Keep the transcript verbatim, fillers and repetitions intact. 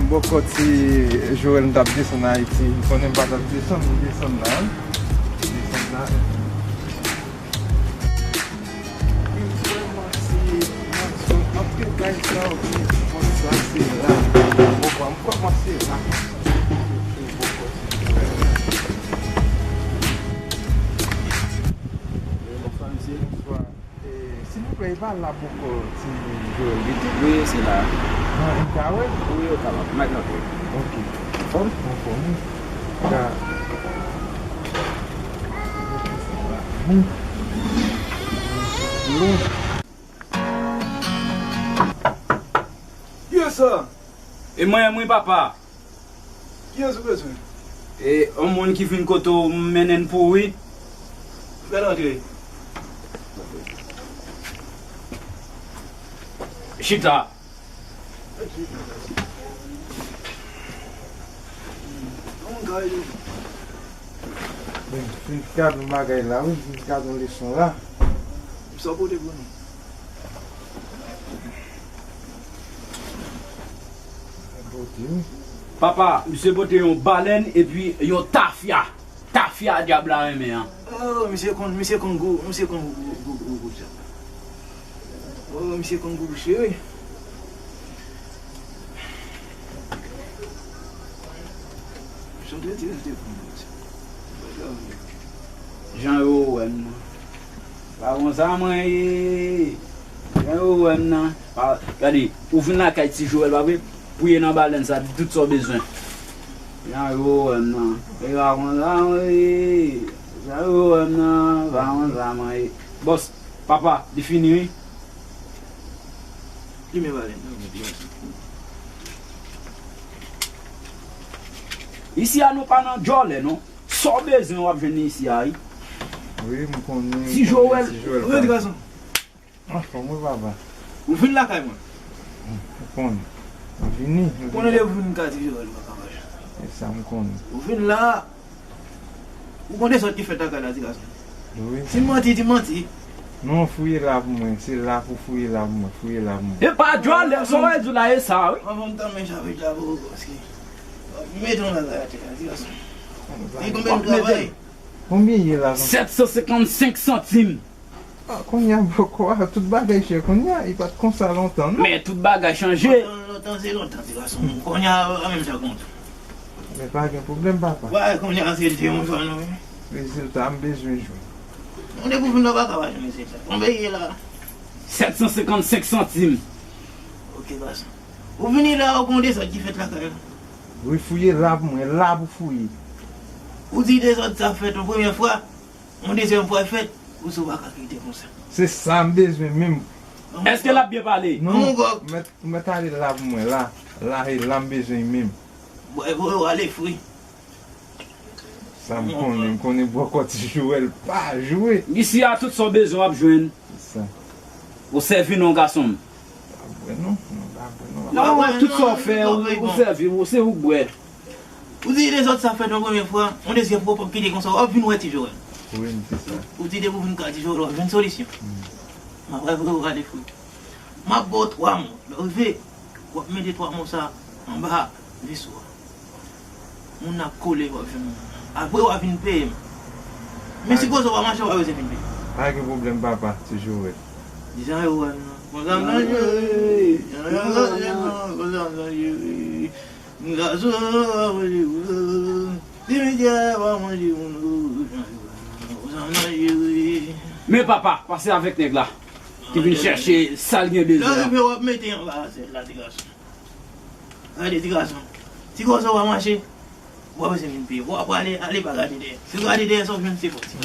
Bòkò ti Joel, m t ap desann Ayiti. M konnen m pa t ap desann, m desann la wi. M desann la. M kwè m se nan zòn antre kay sa yo, men konn sa se la. Bòkò, m kwè m se la. Bòkò ti Joel. Bonswa, mesye. Bonswa. E, silvouplè, e pa la bòkò ti Joel rete? Wi, se la. Nan, m ka wè l? Wi, yo kapab. Mèt antre. Ok. Anfòm? Anfòm, wi. Ka. Bon. Kiyès sa? E mwen menm wi, papa. Kiyès ou bezwen? E, yon moun ki vin kote w, m mennen l pou ou wi. Fè l antre. Chita. Bon, fin gad yon bagay la, wi, fin gad yon leson la. Sa w pote pou nou? Papa, misye pote yon balèn epi yon tafya. Tafya dyab la renmen an. Oh, misye konn, misye konn gou, misye konn gou, gou, gou, gou dyab. Oh, misye konn gou bouche, wi. Chante ti rete pou mwen. Jan yo wè m nan. Pa konsa mwen ye. Jan yo wè m nan. Pa, gade, ou vin lakay ti Joel, pa vre? Fouye nan balèn sa, di tout sa w bezwen. Jan yo wè m nan. E pa konsa mwen ye. Jan yo wè m nan, pa konsa mwen ye. Bòs, papa, li fini wi. Limen balèn nan, men byen. Isi a nou pa nan djòlè non. Sa w bezwen w ap jwenn isi a wi. Wi, m konnen. Ti Joel. Ti Joel, wi, ti gason. Anfòm wi, papa. Ou vin lakay mwen. M konnen. M vini. M konnen depi ou vin kay ti Joel, papa. E sa m konnen. Ou vin la. Ou konn de sòt ki fèt lakay la, ti gason. Wi. Si m manti, di manti. Non, fouye la pou mwen. Se la pou fouye la pou mwen. Fouye la pou mwen. E pa djòlè, sa w di la, e sa, wi. Anvan m tanmen chapit la pou ou, paske. M mete yon bagay atè la, ti gason. Li konbyen m travay? Konbyen ye la? Sèt san senkannsenk santim. Ah, kounye a bòkò a, tout bagay chè kounye a, li pa t konsa lontan, non? Men tout bagay chanje. Lontan, lontan, se lontan, ti gason. Kounye a, pa menm jan kontan. Men pa gen pwoblèm, papa. Bagay kounye a, se de yon zòn, wi. Rezilta, m bezwen jwenn. Ou depi w vin la, w pa ka pa jwenn rezilta. Konbyen ye la? Sèt san senkannsenk santim. Ok, gason. Ou vini la, ou konn de sòt ki fèt lakay la. Wi, fouye la pou mwen, la pou fouye. Ou di de sòt sa fèt yon premye fwa. Yon dezyèm fwa fèt, ou sou pa ka kite konsa. Se sa m bezwen menm. Èske l ap byen pale? Non, ou mèt, ou mèt ale la pou mwen, la. La, e la m bezwen menm. Bwè, bwè, ou ale fri. Sa m konnen, m konnen bòkò ti Joel pa jwe. Isi a tout sa w bezwen w ap jwenn. Se sa. Ou sèvi non, gason m. Pa bwè non, non, pa bwè non. Non, tout sa w fè, ou sèvi, ou se ou k bwè. Ou di de sòt sa fèt yon premye fwa, yon dezyèm fwa, w p ap kite konsa, w ap vin wè ti Joel. Wi, m di sa. Ou di depi w vin ka ti Joel, w ap jwenn solisyon. M ap voye w ale fri. M ap ba w twa mo. Lè w rive, w ap mete twa mo sa anba vis ou a. Moun nan ap kole, w ap jwenn moun nan. Apre, w ap vin peye m. Men sipoze w pa mache, w pa bezwen vin peye m. Pa gen pwoblèm, papa, ti Joel. Di jan yo wè m nan. Konsa m nan jere. Jan yo wè m nan. Konsa m nan jere. Gason, pa manje moun. Ti medya, pa manje moun. Men papa, pase avèk nèg la ki vin chèche sa l gen bezwen an. Lè w rive, w ap mete anba asyèt la, ti gason. Gade, ti gason. Ti gason w ap mache, w ap bezwen vin peye. W ap ale, ale pa gade dèyè. Si w gade dèyè, sa w jwenn se fòti.